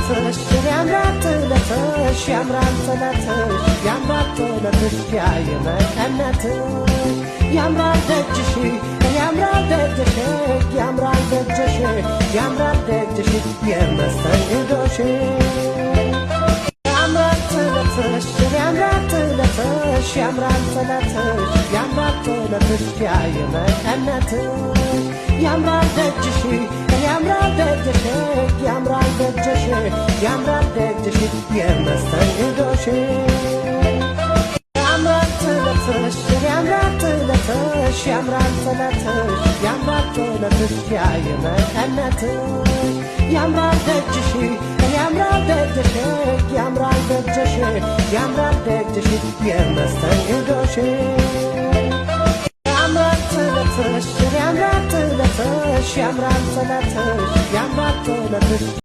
ጥለትሽ፣ ያምራል ጥለትሽ፣ ያምራል ጥለትሽ፣ ያምራል ጥለትሽ፣ የመቀነትሽ ያምራል ደጅሽ፣ ያምራል ደጅሽ፣ ያምራል ደጅሽ፣ ያምራል ደጅሽ የመስተንግዶሽ። ያምራል ጥለትሽ፣ ያምራል ጥለትሽ፣ ያምራል ጥለትሽ፣ ያምራል ጥለትሽ፣ የመቀነትሽ ያምራል ደጅሽ፣ ያምራል ደጅሽ፣ ያምራል ደጅሽ፣ ያምራል ደጅሽ የመስተንግዶሽ። ያምራል ጥለትሽ፣ ያምራል ጥለትሽ፣ ያምራል ጥለትሽ፣ ያምራል ጥለትሽ፣ የመቀነትሽ ያምራል ደጅሽ፣ ያምራል ደጅሽ፣ ያምራል ደጅሽ፣ ያምራል ደጅሽ የመስተንግዶሽ። ያምራል ጥለትሽ፣ ያምራል ጥለትሽ፣ ያምራል ጥለትሽ፣ ያምራል ጥለትሽ።